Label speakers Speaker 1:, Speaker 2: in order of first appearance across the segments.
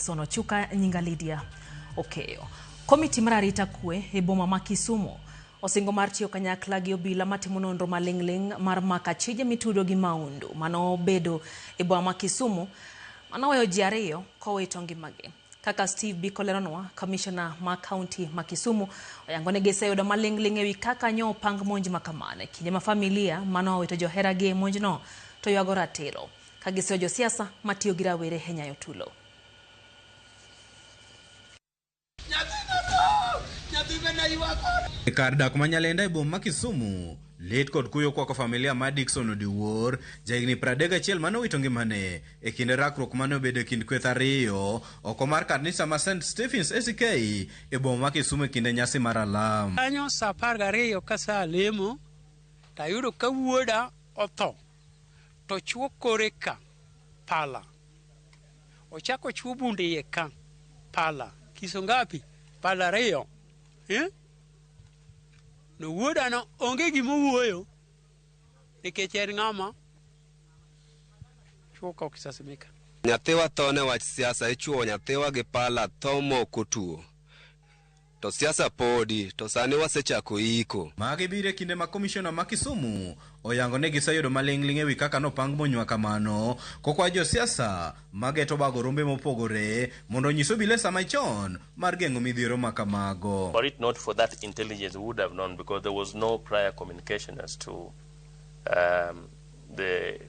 Speaker 1: Wilson Ochuka, nyinga Lydia Okeyo. Komiti mar arita kwe e boma ma Kisumu osingo mar tiyo kanyakla gi obila matimo nonro maling'ling' mar mako achije mitudo gi maundu manobedo e boma ma Kisumu manoweyo ji ariyo kowito ngimagi. Kaka Steve Biko leronwa, kamishona ma kaunti ma Kisumu oyango ni giseyudo maling'ling' ewi kaka nyo opang monj ma kamano e kinde ma familia manowito joheragi e monjno to ywago ratiro ka giseyo josiasa matiyo gi rawere e nyayo tulo.
Speaker 2: E kar dak ma Nyalenda e boma ma Kisumu, lit kod kuyo kwako familia mar Dickson Odiwuor, jahigni 31 mane owito ngimane e kinde rakruok mane obedo e kind kweth ariyo oko mar kanisa ma St Stephen's ACK e boma ma Kisumu e kinde nyasi mar alam.
Speaker 3: Kanyo sa 12 ka sa lemo to ayudo ka wuoda otho to chuo kore ka pala ochako chuo bund iye ka pala kiso ngapi pala ariyo eh? No wuodano onge gima owuoyo nikech en ng'ama chuo ka kisasi mika.
Speaker 4: Nyathiwa tho ne wach siasa, ichuo nyathiwa gi pala tho mok otuo. To siasa podi, to sani wasechako iko.
Speaker 2: Magi biro e kinde ma komishona ma Kisumu oyango ni giseyudo maling'ling' ewi kaka nopang monj ma kamano kokwayo josiasa mageto bago rombe mopogore mondo onyis obila e sama chon mar geng'o midhiero ma kamago.
Speaker 5: Were it not for that intelligence, we would have known because there was no prior communication as to the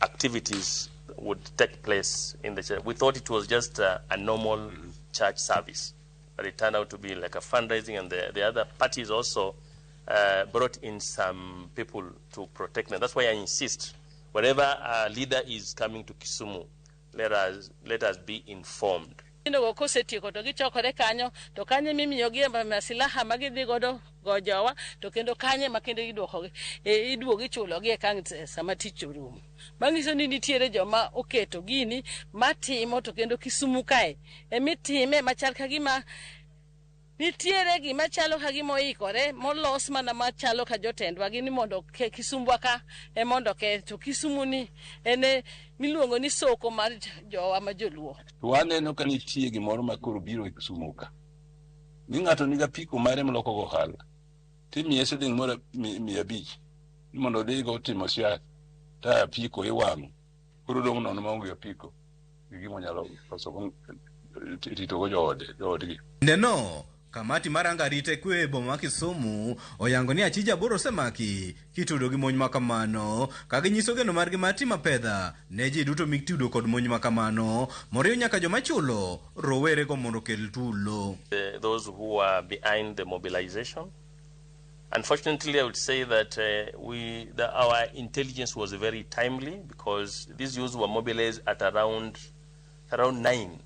Speaker 5: activities would take place in the church. We thought it was just a normal church service, but it turned out to be like a fundraising, and the other parties also brought in some people to protect them. That's why I insist, whenever a leader is coming to Kisumu, let us be informed.
Speaker 6: Nyithindogo kosetieko to gichokore kanyo to kanyo mimiyogi masilaha ma gidhi godo go jowa to kendo kanyo ema kendo iduokogi e, iduogo ichulogi e kang' sama tich orumo. Manyiso ni nitiere joma oketo gini matimo to kendo Kisumu kae emitime machal ka gima nitiere gima chalo ka gima oikore molos mana machalo ka jotendwa gi ni mondo Kisumbwa ka e mondo ke to Kisumu ni en e miluongo ni soko mar jowa ma joluo.
Speaker 7: To waneno ka nitie gimoro ma koro biro e Kisumu ka. Ni ng'ato nigi apiko mare moloko go ohala. Timiye siling moro 500 ni mondo odhigo timo siasa. Ta apiko iwang'o. Koro odong' nono maonge apiko. Gi gima onyalo loso go rito go joode joodgi.
Speaker 2: Kindeno, kamati mar rango arita kwe e boma ma Kisumu oyango ni achije aboro osemaki kitudo gi monj ma kamano ka ginyiso geno margi mar timo apedha ne ji duto mitudo kod monj ma kamano moriwo nyaka joma chulo rowerego mondo okel tulo.
Speaker 5: Those who are behind the mobilization. Unfortunately, I would say that our intelligence was very timely because these youths were mobilized at around 9.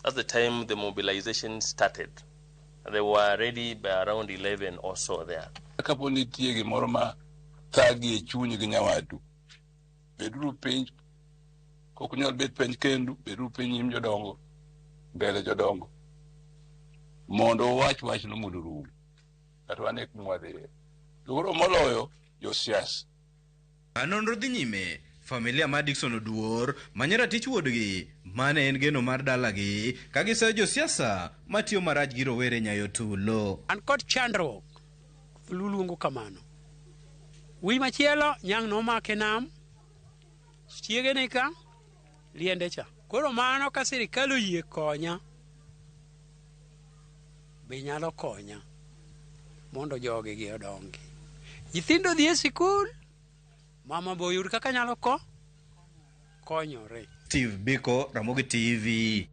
Speaker 5: That's the time the mobilization started. They were ready by around 11 or so there.
Speaker 7: Kapo nitie gimoro ma thagi e chunyi gi nyawadu, beduru piny. Kok unyal bet piny kendu, beduru piny nyim jodongo, mbele jodongo. Mondo uwach wachno mondo orum. Kata wane kuma wadhiye. To koro moloyo josiasa.
Speaker 2: Ka nonro dhi nyime, familia mar Dickson Oduor manyo ratich wuodgi mane en geno mar dalagi ka giseyo josiasa matiyo marach gi rowere nyayo tulo.
Speaker 3: An kod chandruok luongo kamano. Wi machielo nyang' nomake nam, chiege ni ka, liende cha. Koro mano ka sirikal oyie konya, be nyalo konya mondo jogi gi odongi. Nyithindo dhi e sikul, mama be oyud kaka nyalo konyore.
Speaker 2: Steve Biko, Ramogi TV.